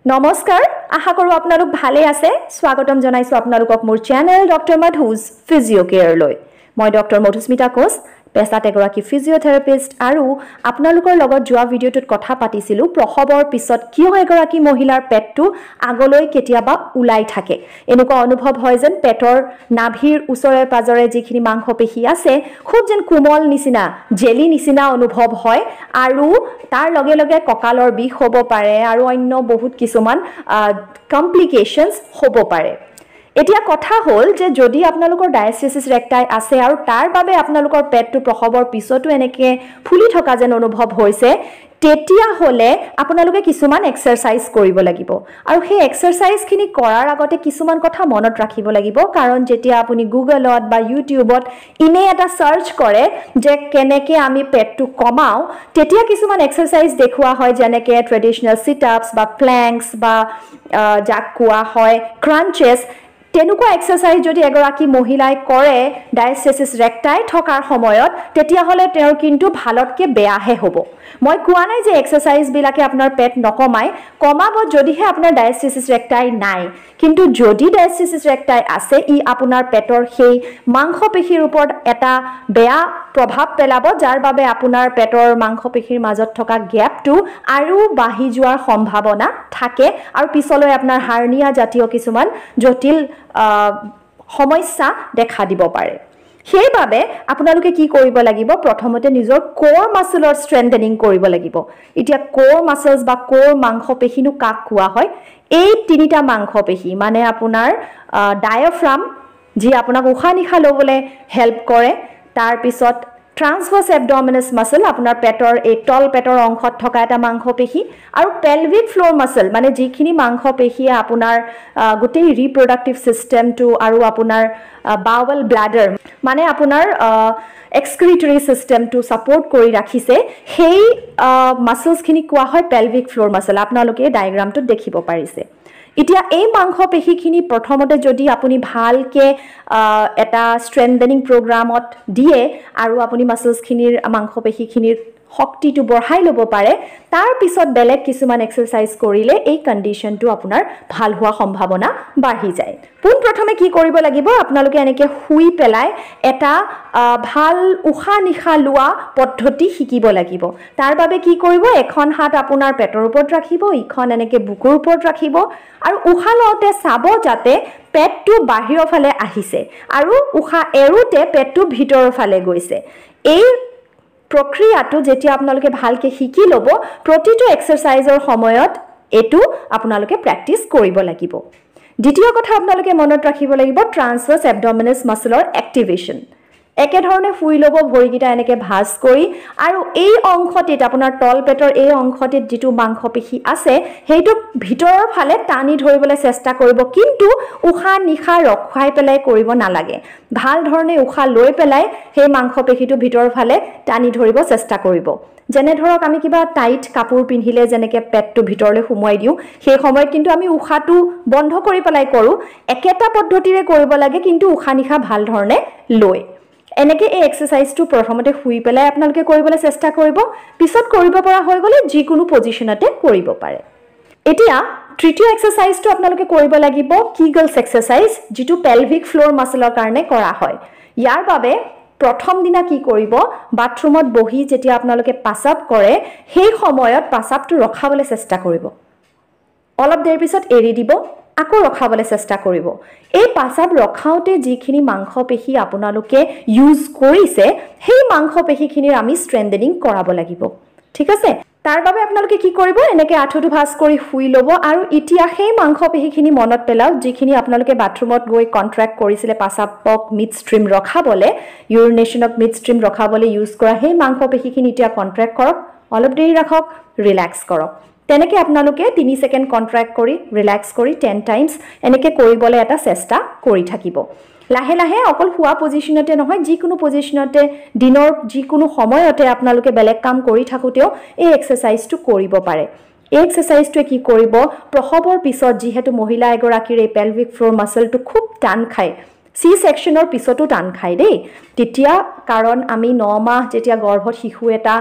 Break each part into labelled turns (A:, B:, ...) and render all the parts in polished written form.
A: নমস্কাৰ, আশা কৰোঁ আপোনালোক ভালে আছে। স্বাগতম জনাইছোঁ আপোনালোকক মোৰ চেনেল ডক্টৰ মধুজ ফিজিঅ' কেয়াৰলৈ। মই ডক্টৰ মধুস্মিতা কোচ, পেছাত এগৰাকী ফিজিঅ'থেৰাপিষ্ট আৰু আপোনালোকৰ লগত যোৱা ভিডিঅ'টোত কথা পাতিছিলোঁ প্ৰসৱৰ পিছত কিয় এগৰাকী মহিলাৰ পেটটো আগলৈ কেতিয়াবা ওলাই থাকে, এনেকুৱা অনুভৱ হয় যেন পেটৰ নাভিৰ ওচৰে পাজৰে যিখিনি মাংসপেশী আছে খুব যেন কোমল নিচিনা, জেলি নিচিনা অনুভৱ হয় আৰু তাৰ লগে লগে কঁকালৰ বিষ হ'ব পাৰে আৰু অন্য বহুত কিছুমান কমপ্লিকেশ্যনছ হ'ব পাৰে। এতিয়া কথা হ'ল যে যদি আপোনালোকৰ ডায়েষ্টেচিছ ৰেক্টাই আছে আৰু তাৰ বাবে আপোনালোকৰ পেটটো প্ৰসৱৰ পিছতো এনেকৈ ফুলি থকা যেন অনুভৱ হৈছে, তেতিয়াহ'লে আপোনালোকে কিছুমান এক্সাৰচাইজ কৰিব লাগিব আৰু সেই এক্সাৰচাইজখিনি কৰাৰ আগতে কিছুমান কথা মনত ৰাখিব লাগিব। কাৰণ যেতিয়া আপুনি গুগলত বা ইউটিউবত এনেই এটা চাৰ্চ কৰে যে কেনেকৈ আমি পেটটো কমাওঁ, তেতিয়া কিছুমান এক্সাৰচাইজ দেখুওৱা হয়, যেনেকৈ ট্ৰেডিশ্যনেল চিট আপছ বা প্লেংকছ বা যাক কোৱা হয় ক্ৰাঞ্চেছ। তেনেকুৱা এক্সাৰচাইজ যদি এগৰাকী মহিলাই কৰে ডায়েষ্টেচিছ ৰেক্টাই থকাৰ সময়ত, তেতিয়াহ'লে তেওঁৰ কিন্তু ভালতকৈ বেয়াহে হ'ব। মই কোৱা নাই যে এক্সাৰচাইজবিলাকে আপোনাৰ পেট নকমায়, কমাব যদিহে আপোনাৰ ডায়েষ্টেচিছ ৰেক্টাই নাই। কিন্তু যদি ডায়েষ্টেচিছ ৰেক্টাই আছে, ই আপোনাৰ পেটৰ সেই মাংসপেশীৰ ওপৰত এটা বেয়া প্ৰভাৱ পেলাব, যাৰ বাবে আপোনাৰ পেটৰ মাংসপেশীৰ মাজত থকা গেপটো আৰু বাঢ়ি যোৱাৰ সম্ভাৱনা থাকে আৰু পিছলৈ আপোনাৰ হাৰ্নিয়া জাতীয় কিছুমান জটিল সমস্যা দেখা দিব পাৰে। সেইবাবে আপোনালোকে কি কৰিব লাগিব, প্ৰথমতে নিজৰ কোৰ মাছলৰ ষ্ট্ৰেংথেনিং কৰিব লাগিব। এতিয়া কোৰ মাছলছ বা কোৰ মাংসপেশীনো কাক কোৱা হয়? এই তিনিটা মাংসপেশী মানে আপোনাৰ ডায়ফ্ৰাম, যি আপোনাক উশাহ নিশাহ ল'বলৈ হেল্প কৰে, তাৰপিছত ট্ৰান্সভাৰ্ছ এবডমিনাছ মাছল, আপোনাৰ পেটৰ এই তল পেটৰ অংশত থকা এটা মাংসপেশী, আৰু পেলভিক ফ্ল'ৰ মাছল, মানে যিখিনি মাংসপেশীয়ে আপোনাৰ গোটেই ৰিপ্ৰডাক্টিভ ছিষ্টেমটো আৰু আপোনাৰ বাৱেল ব্লাডাৰ, মানে আপোনাৰ এক্সক্ৰিটৰী ছিষ্টেমটো ছাপৰ্ট কৰি ৰাখিছে, সেই মাছলছখিনি কোৱা হয় পেলভিক ফ্ল'ৰ মাছল। আপোনালোকে ডায়েগ্ৰামটোত দেখিব পাৰিছে। এতিয়া এই মাংসপেশীখিনি প্ৰথমতে যদি আপুনি ভালকৈ এটা ষ্ট্ৰেংথেনিং প্ৰগ্ৰামত দিয়ে আৰু আপুনি মাছলছখিনিৰ মাংসপেশীখিনিৰ শক্তিটো বঢ়াই ল'ব পাৰে, তাৰপিছত বেলেগ কিছুমান এক্সাৰচাইজ কৰিলে এই কণ্ডিশ্যনটো আপোনাৰ ভাল হোৱা সম্ভাৱনা বাঢ়ি যায়। পোনপ্ৰথমে কি কৰিব লাগিব, আপোনালোকে এনেকৈ শুই পেলাই এটা ভাল উশাহ নিশাহ লোৱা পদ্ধতি শিকিব লাগিব। তাৰ বাবে কি কৰিব, এখন হাত আপোনাৰ পেটৰ ওপৰত ৰাখিব, ইখন এনেকৈ বুকুৰ ওপৰত ৰাখিব আৰু উশাহ লওঁতে চাব যাতে পেটটো বাহিৰৰ ফালে আহিছে আৰু উশাহ এৰোঁতে পেটটো ভিতৰৰ ফালে গৈছে। এই প্ৰক্ৰিয়াটো যেতিয়া আপোনালোকে ভালকৈ শিকি ল'ব, প্ৰতিটো এক্সাৰচাইজৰ সময়ত এইটো আপোনালোকে প্ৰেক্টিচ কৰিব লাগিব। দ্বিতীয় কথা আপোনালোকে মনত ৰাখিব লাগিব ট্ৰান্সভাৰ্ছ এবডমিনাছ মাছলৰ এক্টিভেশ্যন। একেধৰণে শুই ল'ব, ভৰিকেইটা এনেকৈ ভাঁজ কৰি আৰু এই অংশটিত আপোনাৰ তল পেটৰ এই অংশটিত যিটো মাংসপেশী আছে সেইটোক ভিতৰৰ ফালে টানি ধৰিবলৈ চেষ্টা কৰিব, কিন্তু উশাহ নিশাহ ৰখাই পেলাই কৰিব নালাগে। ভাল ধৰণে উশাহ লৈ পেলাই সেই মাংসপেশীটো ভিতৰৰ ফালে টানি ধৰিব চেষ্টা কৰিব। যেনে ধৰক আমি কিবা টাইট কাপোৰ পিন্ধিলে যেনেকৈ পেটটো ভিতৰলৈ সুমুৱাই দিওঁ, সেই সময়ত কিন্তু আমি উশাহটো বন্ধ কৰি পেলাই কৰোঁ। একেটা পদ্ধতিৰে কৰিব লাগে, কিন্তু উশাহ নিশাহ ভাল ধৰণে লৈ। এনেকৈ এই এক্সাৰচাইজটো প্ৰথমতে শুই পেলাই আপোনালোকে কৰিবলৈ চেষ্টা কৰিব, পিছত কৰিব পৰা হৈ গ'লে যিকোনো পজিশ্যনতে কৰিব পাৰে। এতিয়া তৃতীয় এক্সাৰচাইজটো আপোনালোকে কৰিব লাগিব কিগলছ এক্সাৰচাইজ, যিটো পেলভিক ফ্ল'ৰ মাছলৰ কাৰণে কৰা হয়। ইয়াৰ বাবে প্ৰথম দিনা কি কৰিব, বাথৰুমত বহি যেতিয়া আপোনালোকে পাচাব কৰে সেই সময়ত পাচাবটো ৰখাবলৈ চেষ্টা কৰিব, অলপ দেৰি পিছত এৰি দিব, আকৌ ৰখাবলৈ চেষ্টা কৰিব। এই পাচাব ৰখাওঁতে যিখিনি মাংসপেশী আপোনালোকে ইউজ কৰিছে সেই মাংসপেশীখিনিৰ আমি ষ্ট্ৰেংথেনিং কৰাব লাগিব, ঠিক আছে? তাৰ বাবে আপোনালোকে কি কৰিব, এনেকৈ আঁঠুটো ভাঁজ কৰি শুই ল'ব আৰু এতিয়া সেই মাংসপেশীখিনি মনত পেলাওক যিখিনি আপোনালোকে বাথৰুমত গৈ কণ্ট্ৰেক্ট কৰিছিলে পাচাবক মিড ষ্ট্ৰীম ৰখাবলৈ, ইউৰিনেশ্যনক মিড ষ্ট্ৰীম ৰখাবলৈ ইউজ কৰা সেই মাংসপেশীখিনি এতিয়া কণ্ট্ৰেক্ট কৰক, অলপ দেৰি ৰাখক, ৰিলেক্স কৰক। তেনেকৈ আপোনালোকে 3 ছেকেণ্ড কণ্ট্ৰেক্ট কৰি ৰিলেক্স কৰি 10 টাইমছ এনেকৈ কৰিবলৈ এটা চেষ্টা কৰি থাকিব। লাহে লাহে অকল শোৱা পজিশ্যনতে নহয়, যিকোনো পজিশ্যনতে দিনৰ যিকোনো সময়তে আপোনালোকে বেলেগ কাম কৰি থাকোঁতেও এই এক্সাৰচাইজটো কৰিব পাৰে। এই এক্সাৰচাইজটোৱে কি কৰিব, প্ৰসৱৰ পিছত যিহেতু মহিলা এগৰাকীৰ এই পেলভিক ফ্ল'ৰ মাছলটো খুব টান খায়, চি ছেকশ্যনৰ পিছতো টান খায় দেই তেতিয়া, কাৰণ আমি 9 মাহ যেতিয়া গৰ্ভত শিশু এটা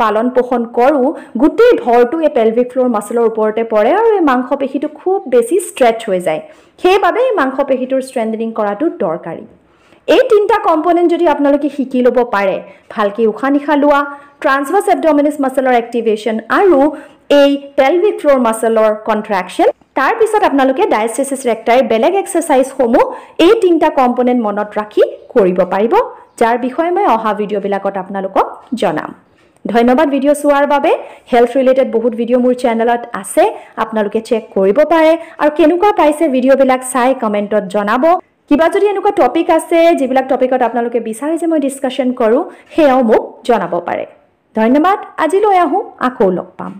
A: পালন পোষণ কৰোঁ, গোটেই ভৰটো এই পেলভিক ফ্ল'ৰ মাছলৰ ওপৰতে পৰে আৰু এই মাংসপেশীটো খুব বেছি ষ্ট্ৰেচ হৈ যায়। সেইবাবে এই মাংসপেশীটোৰ ষ্ট্ৰেংথেনিং কৰাটো দৰকাৰী। এই 3টা কম্পনেণ্ট যদি আপোনালোকে শিকি ল'ব পাৰে, ভালকৈ উশাহ নিশাহ লোৱা, ট্ৰান্সভাৰ্ছ এবডমিনিছ মাছলৰ এক্টিভেশ্যন আৰু এই পেলভিক ফ্ল'ৰ মাছলৰ কণ্ট্ৰেকশ্যন, তাৰপিছত আপোনালোকে ডায়েষ্টেচিছ ৰেক্টাইৰ বেলেগ এক্সাৰচাইজসমূহ এই 3টা কম্পনেণ্ট মনত ৰাখি কৰিব পাৰিব, যাৰ বিষয়ে মই অহা ভিডিঅ'বিলাকত আপোনালোকক জনাম। ধন্যবাদ ভিডিঅ' চোৱাৰ বাবে। হেল্থ ৰিলেটেড বহুত ভিডিঅ' মোৰ চেনেলত আছে, আপোনালোকে চেক কৰিব পাৰে। আৰু কেনেকুৱা পাইছে ভিডিঅ'বিলাক চাই কমেণ্টত জনাব। কিবা যদি এনেকুৱা টপিক আছে যিবিলাক টপিকত আপোনালোকে বিচাৰে যে মই ডিছকাশ্যন কৰোঁ, সেয়াও মোক জনাব পাৰে। ধন্যবাদ, আজিলৈ আহোঁ, আকৌ লগ পাম।